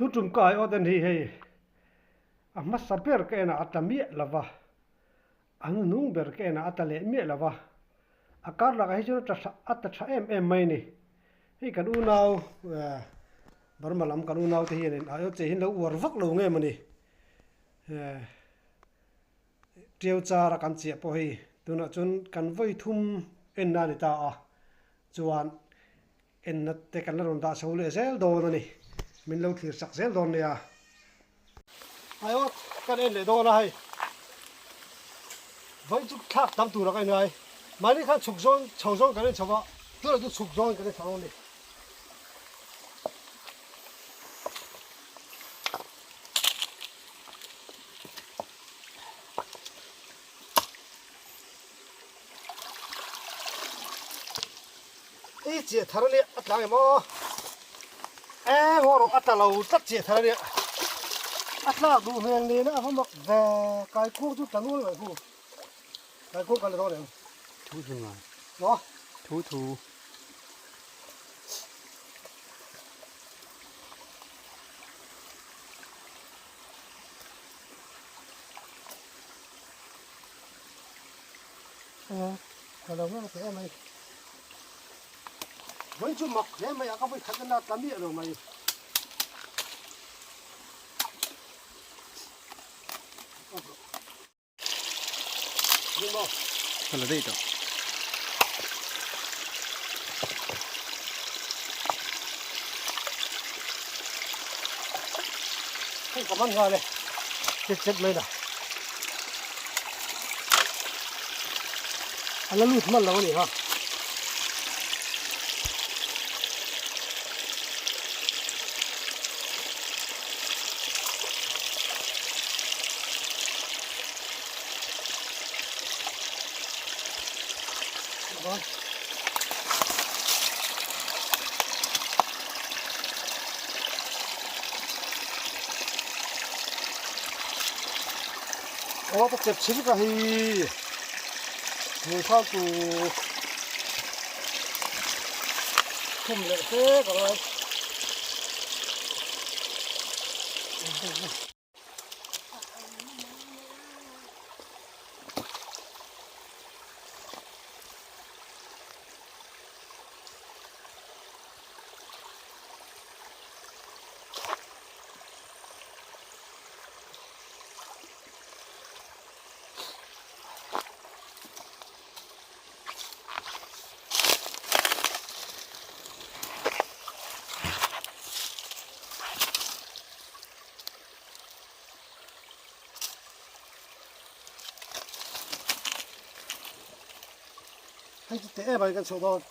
Tu tum ka aiawt en hi hei a hmasa ber ka enah a tla miah lo va, a hnuhnung ber ka enah a tla leh miah lo va, a kar lakah hi chuan a tla tha a tla tha em em mai a ni. Hei kan unau Burma lam kan unau te hianin aiawt che hi an lo uar vak lo nge mawni Tiau chara kan chiah pawh hei tunah chuan kan vawi thum enna a ni ta a, chuan enna te kan la rawn dah chho leh zel dawn a ni, min lo thlir sak zel dawn nia. Aiawt kan en leh dawn a hei, vawi chu thlak tam tura ka en ngai, mahni khan chhuk zawn chho zawn kan en chho va, tunah chu chhuk zawn kan en chho dawn a ni. I chiah thar ania a tla em aw eng haw rawh a tla lo tlat chiah thar ania a tlak duh hmel nena a va mak ve kaikuk chu tla nual mai hu kaikuk kan la dawn em thu thu ngai maw thu thu Ka lo ngam hle mai. Vawi chu mak hle mai a, ka vawi khat na tla miah lo mai. Ka la daih tawh. Hei ka man nghal e. Chet chet mai la. A la lut hman lo a ni ha. Aw ka chep chhim ka hi hmuh thak tu khum leh fe ka ngai. Hei chu teh em a kan chhoh dawn.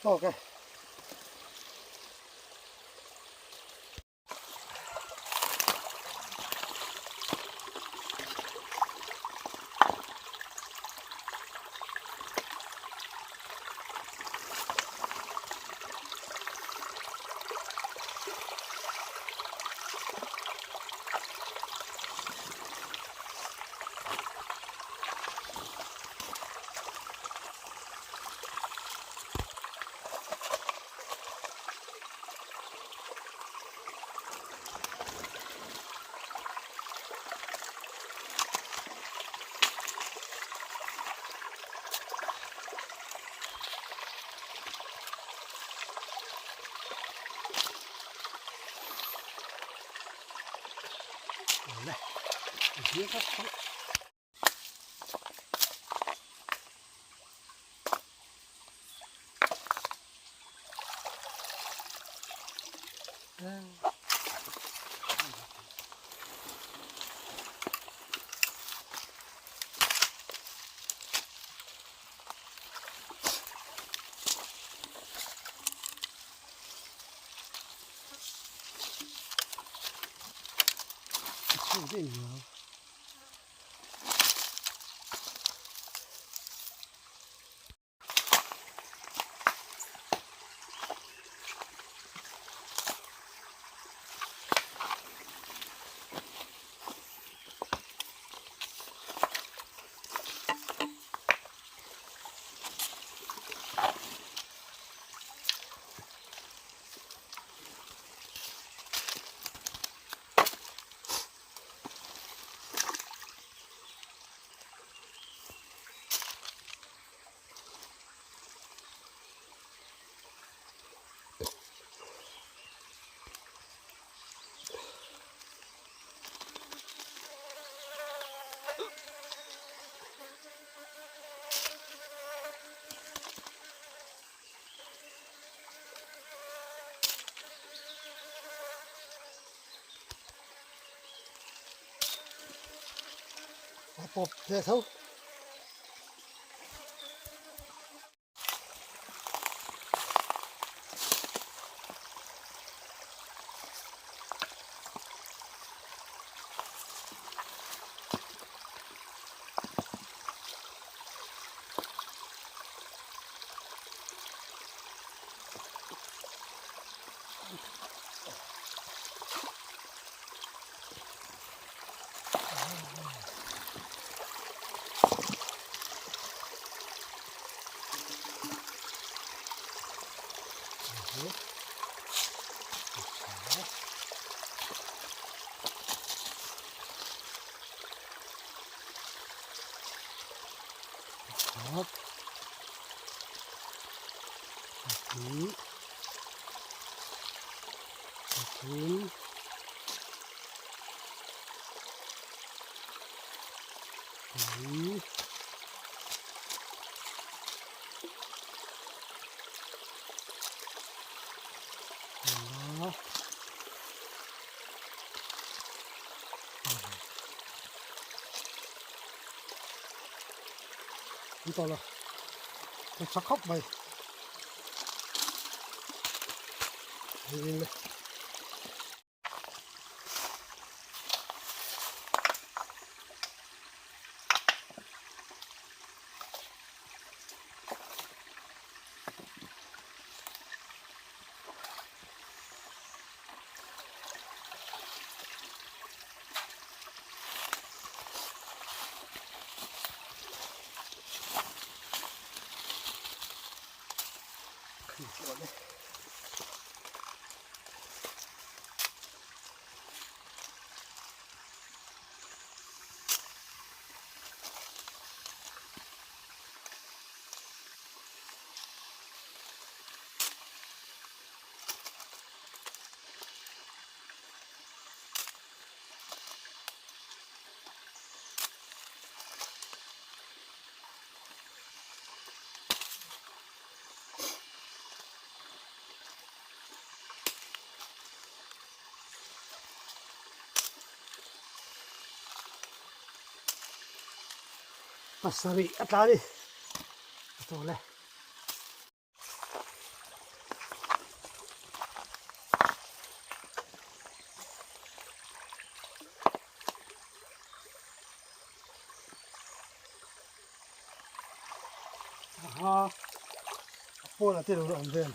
Ok. pawp leh tho. An tawh lo a tha khawp mai Pasarih a tla a ni a chawl e. Aha a pawn ah te lo la awm vel.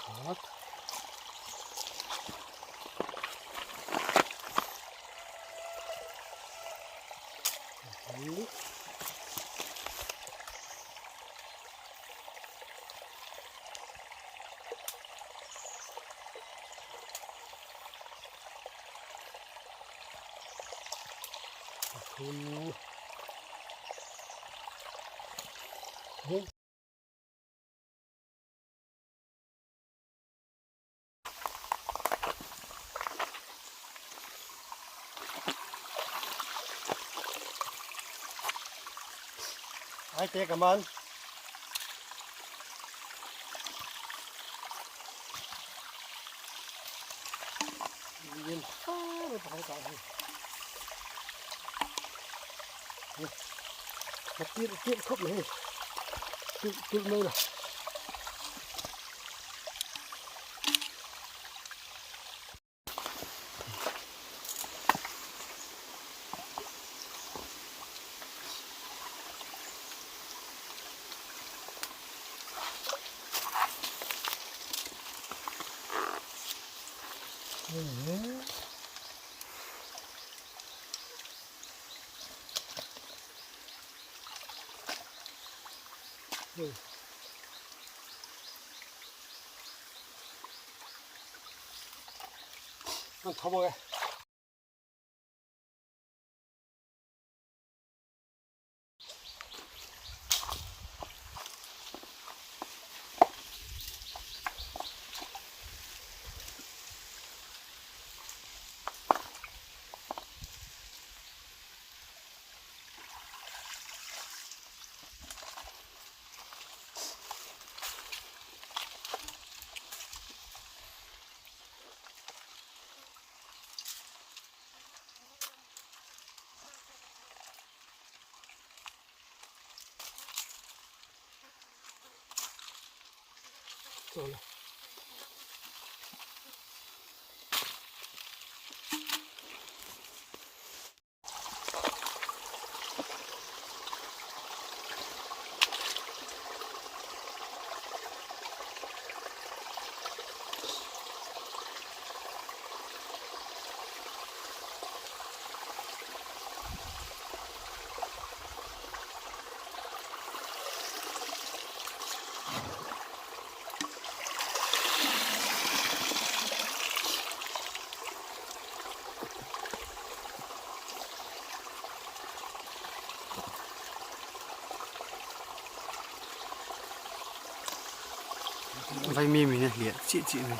Pakhat. Pahnih. Pathum. Aite ka man. Yin ha mai pakhat ka hi. Ka tir tir khop mai hei. Tir tir mai la. An tho bawk e. Vaimi min a hliah chiah chiah mai.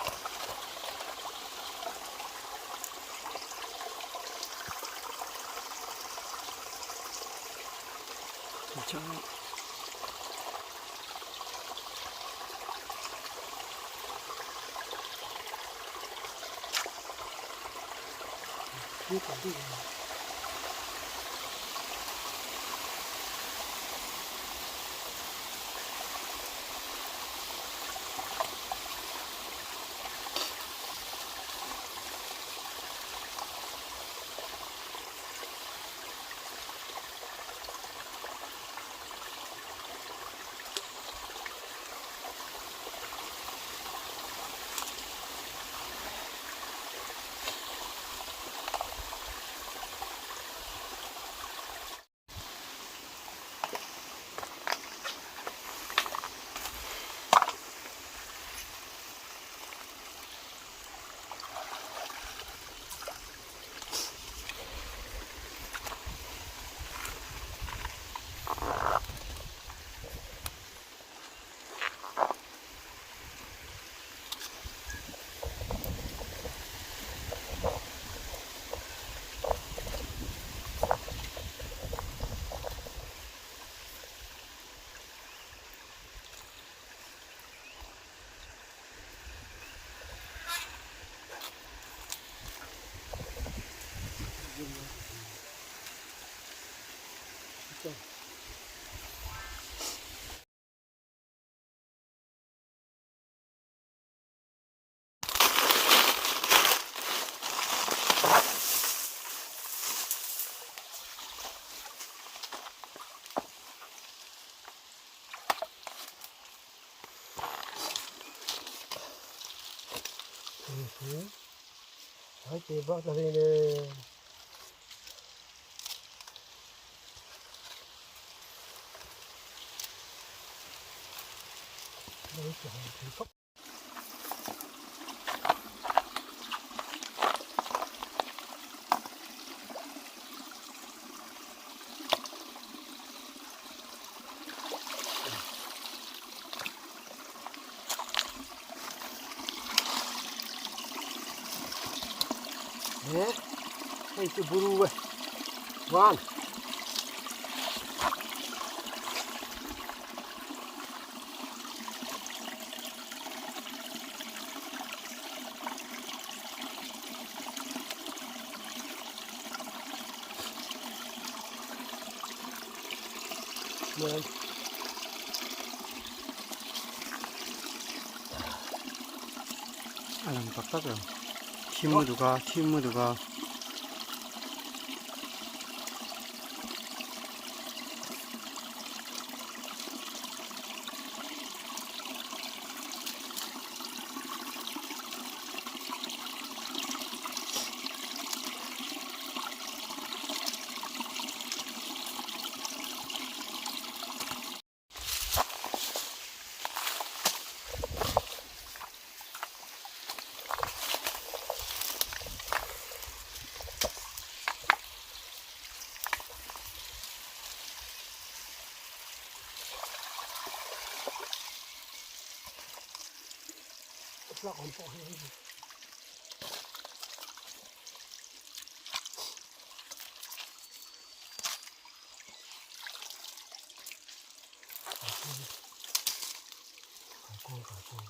Hei chu buru e. Van. hmel. A lang tak tak lo. Thim lutuk a, thim lutuk a. Plak awm pawh hi hei. Kaikuang kaikuang.